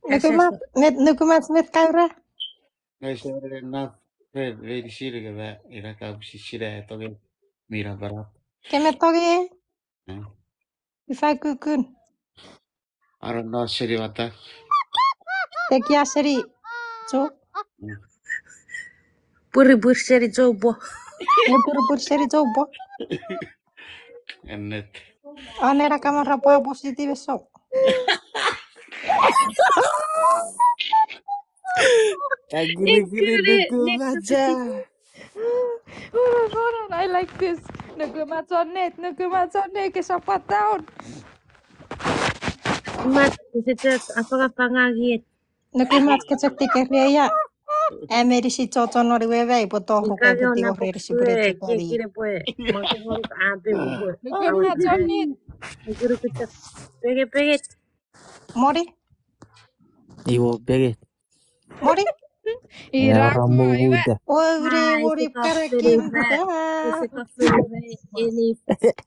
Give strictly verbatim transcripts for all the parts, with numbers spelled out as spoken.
Nukumach, met, nukumach met kaura? Nge se ren naf, ren, ren sirike ma, ina kapusi sina tonge, mina parat. Ke met tonge? Eh. Ifa kukun. Aro no seni wata. Tekia seni. So. Mm. Puripur seni chopo. E puripur seni chopo. Ennet. Anera kamara pwa positive so. Thank you, thank you, thank you, thank you. Hold on, hold on, I like this. Nukumach on net, nukumach on net, ke support down. Mat, ise chok afangafanga ngiet. Nukumach ke chok tikeria. Ameri si chocho nori wewe, ipo to ro ko peti ko reri si pure chok. Kire pwe, mo ke ngoruk ape pwe. Nukumach on net. Nukumach. Pege, pege. Mori? Iwo pege. Mori? Ira mo iwe. Ora muguda. Ore, ore, karakin ta. Ese kafiri, eni,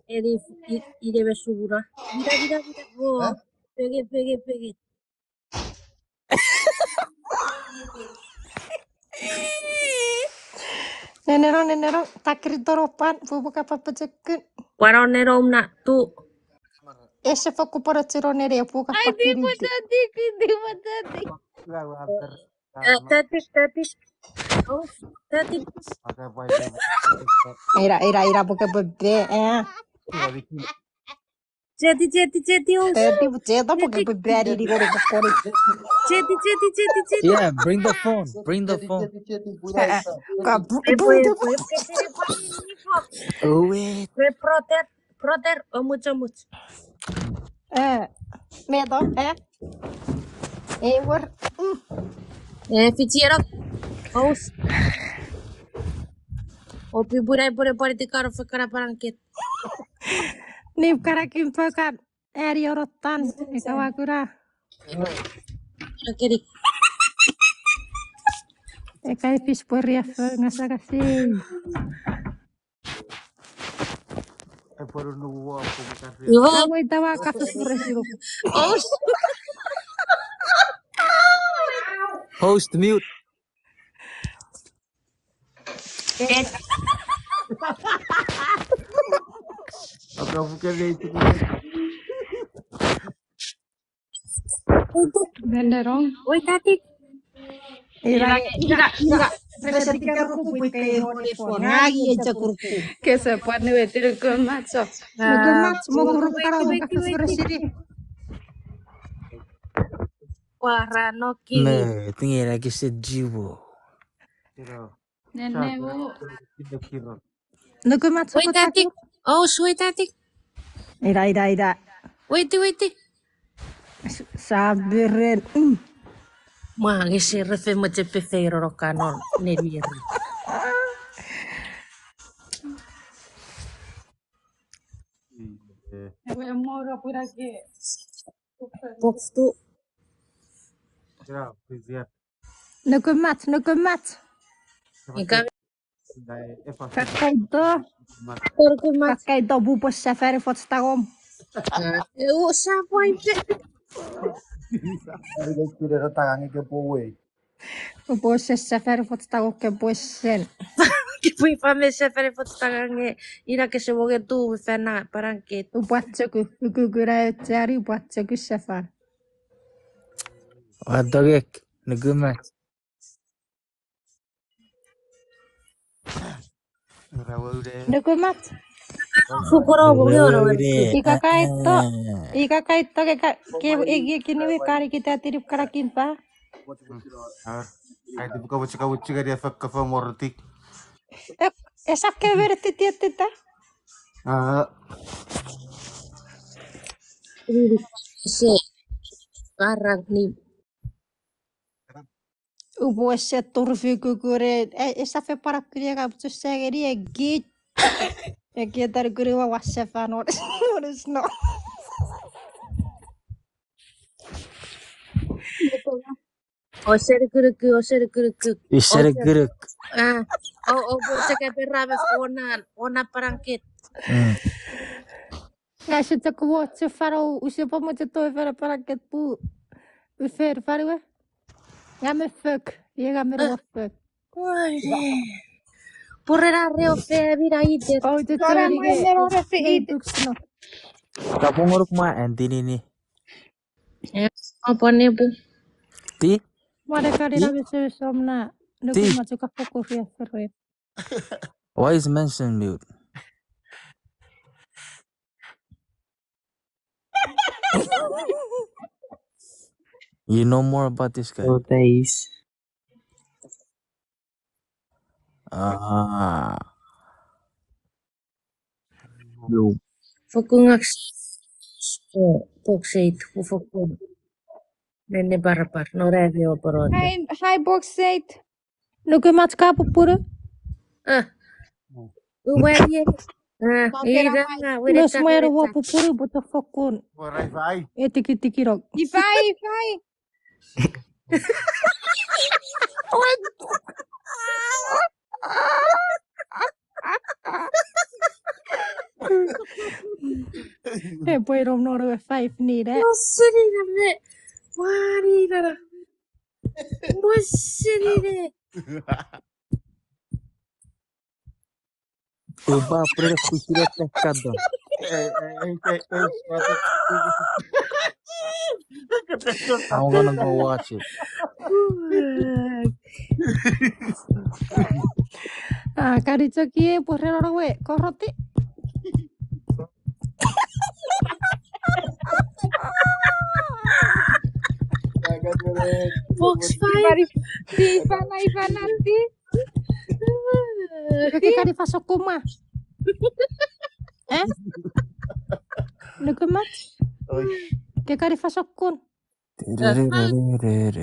eni, i-, ine me sumuna. Ira, ira, ira. Wo. Pege, pege, pege. Nenero, nenero, takiri toro pan, pupu kapa pechekun. Pwano nero mna tu. Ese foku poro chiro nere, pupu kapa kiri. Ai, di pata, di, di pata, di. Eh, tatik, tatik. Oh, tatik. Ira, ira, ira, puke bebe, eh. Cheti, cheti, cheti, oh. Cheti, cheti, puke bebe, ari, di, kori, kori. Cheti, cheti, cheti, cheti. Yeah, bring the phone, bring the phone. Cheti, cheti, cheti, ka, bring the phone. Oh, wait. Brother, brother, omuch, omuch. Eh, meto, eh? Ewer. Mm. Eh, fichi erok. Ous. Opi burai pure pwari tikaro fekara parangket. Nip karakin pokan. Ari orotan. Eka wakura. Akeri. Eka ipis pwari afo ngasakasi. Ai pwanu nuwa ko mukari. Iwo. Awoi tawa kasu sure siru. Oh. Host mute. Aka fuke nei tuku. Nenderong. Oi, tatik. Ira, ira, ira. Rese tika ruku pwe kai honi fon. Ngai echa kuruku. Kese pwan niwe tiruku matso. Nuku matso, mo kuruku kara mo kaku sure siri. Kwara no kiri. Ne, tingera kese jiwo. Nene u. Nuku matso. Wait, tatik. Oh, sweet tatik. Ira, ira, ira. Wait, wait. Sabiren. Mm. Ma, ngese refe moche pefe iroro kanon nenieri. Ewe moro purake. Box two. Nuku matso, nuku matso. Ika. Kakaito. Nuku matso. Kakaito pupo sefani foch tangom. Eu sa pwaite. Ari kire tangange ke powei. Pupo sefani foch tangom ke pwesen. Ke pwe ifa me sefani foch tangange. Ina kese mongetu fena parangket. Upwatsoku, ukukuna echari upwatsoku sefan. Watogek, nuku matso. Nuku matso. Fukuro, fukuro. Ika kaito, ika kaito ke ka, ke egi kiniwi kari kita tirip karakin pa. Kaiti buka buka buka kari afak kafa morotik. Esap ke morotik tietita. Ah. Se karang ni. Upo ese turfi kukure, e, esa fe para kuri ega putu segeri egi. Egi etar kuri wa wase fan oris, oris no. Oseri kuruku, oseri kuruku. Iseri kuruk. Ah, o, o, bo cheke perame onan, ona parangket. Mm. Ngai se chok wo che faro, use pa mo che to faro parangket pu. ufer faniwe. Nga me fok, ie nga me fok. Purena reo fe mina itet. Oh, te tani ke. Ei books no. Kapung oruk ma antinini. Yes, apon nebu. Ti? Mwane kani na mese somna. Nuku matuka fokuria fere. Why is Manson mute? You know more about this guy. Oh, thanks. Ah. Yo. Fokkun ngak s-, s-, box eight, fokkun. Nenne parapar, no rave oporota. Hi, hi, box eight. Nuku mach ka pupunu. Ah. Uwe ye. Ah, ira, wene. Nos mwe ro pupunu, but fokkun. Ifai, ifai. Etikitikirok. Ifai, ifai. E pwe nom noro e five nina. Mosinina me. Waninana. Mosinina. Uba, pwede kusiro te kado. I'm gonna go watch it. Ah, kani choki e pwede roro we, koroti. Box five. Ti fana, ifana ti. Ke kani fasokkun ma. Eh? Nuku mach? Oi. Ke kani fasokkun.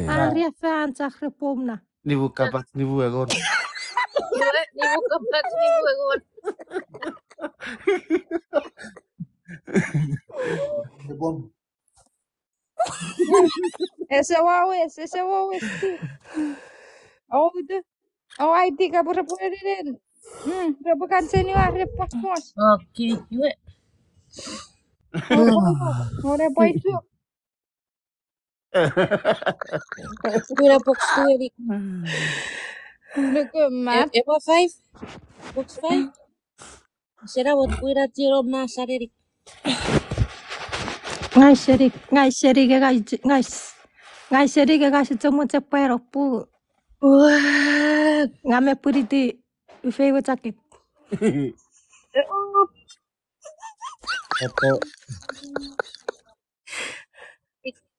Aria fan chak repomna. Nimu kapat, nimu engon. Nimu kapat, nimu engon. Ese wawes, ese wawes ti. Oudu. O aiti ka pure pure ren. Mm, repukan seni wa repos mos. Okay, iwe. Ore paisu. Pure box two erik. Nuku mach. Eba five. Box five. Sera wot pwira tiro masarerik. Ngai serik, ngai serik, ngai, ngai, ngai serik, ngai se chomo chepwero pu. Nga me puriti ufei we chakit. Eto,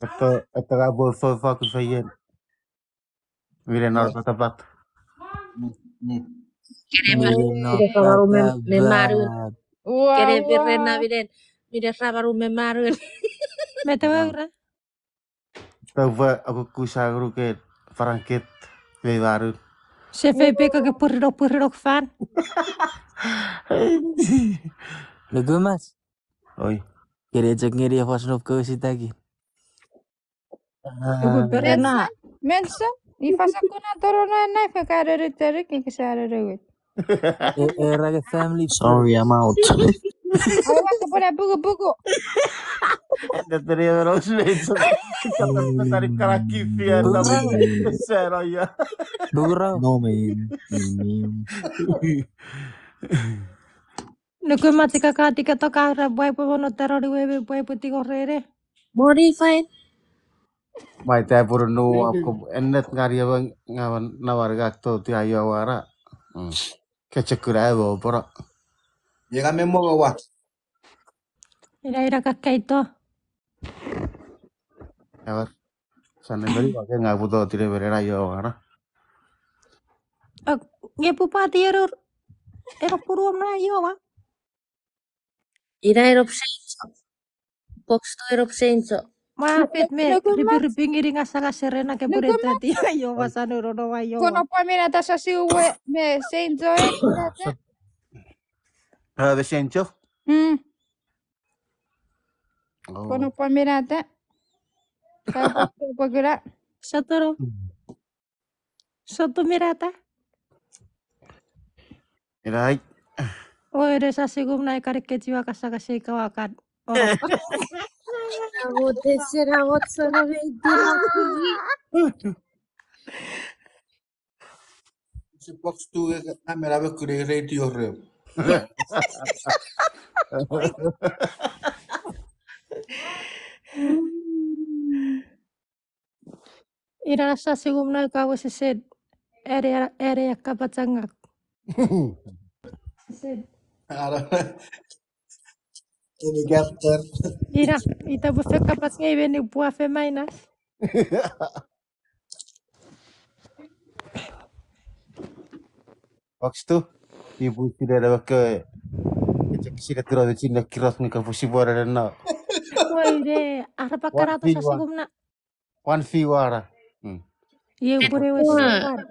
eto, eto ka bo fo fo ku feien. Mire nor patapat. Kene maru me marun. Kene pere na mire, mire ra maru me marun. Mete we ura? Tau fa aku kusa guru ke faranket me marun. Se fei peka ke puriro puriro fan. Nuku mach. Oi. Kene chok ngeni e fos nop ko sitaki. Iwe pere na. Mensa, ifa sakuna toro na na fe ka rere tere ke ke sa rere wet. E, e, rage family. Sorry, I'm out. Awa ke pura buku buku. Anda tere ya menos mensa. Kita tari kara kifia na sero ya. Buku rau. No, man. Nuku mach ika ka tiketo ka ra bwai pwe mono taro ni wewe bwai pwe tingorere. Mori fine. Mai ta puru nu apko ennet ngari ewe ngawan nawar gak to ti aio wara. Kechekura ewe opora. Yega me mo wa. Ira ira kakkaito. Ewer. Sanne meri wa ke nga puto tire bere aio wara. Nge pu pati eror. Ero puruom na aio wa. Ina erop seinso. Box two erop seinso. Ma fet me ripiripingiri ngasanga serena ke pure tati aio wa sanu rono wa aio. Kono pwa mina tasa siwe me seinso e. Ah, the seinso? Mm. Kono pwa mina ta. Ka pwa kura. Satoro. Soto mirata. Irai. O ere sa sigum na ikari kechiwa kasaka seika wakan. Oro. Amo tesen awot soro mei tira. Se box two e amena me kunei radio room. Ina sa sigum na ka wesesen ere, ere kapachangak. Ara. Eni kapter. Ina, ita pwe fe kapach ngei beni pua fe mainas. Box two. Ipu sine na ke. Echek sine tiro de sine kiros ni kapu sipora na. Woi de, arapa karato sa sigum na. One v one. Hmm. Iei pure we sipwan.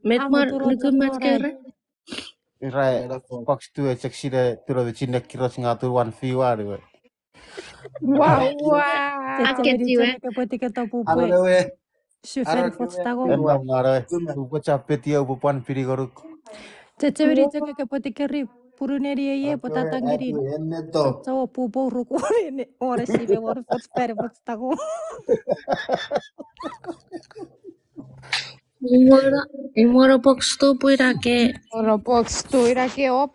Met mar nuku mat kere? Ira, box two e chok sine turo de chinne kiros nga tu one v one we. Wow, wow. Aketiwe. Ke pwetike topu pwe. Sufen fots tago. Emma mare. Upo chapeti upo pwan pini goruk. Chechemeni chok ke pwetike rip. Puruneni ei e pwetata ngeni. Enneto. Chok pupo ruku. Ore sibe wor fots pere fots tago. Imora, imora box two pwe ira ke. Imora box two ira ke op.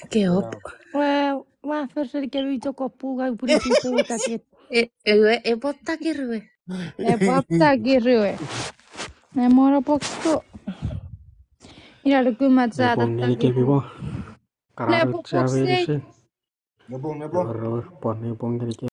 Ke op. Wa, wa, first ke mi chok op pu ga puri sise ita ke. E, e, e pop takirue. E pop takirue. Imora box two. Ira luku matsa. Nepong ngeni ke pibo. Kararut box eight. Nepong, nepong. Ora, ora, pon nepong ngeni ke.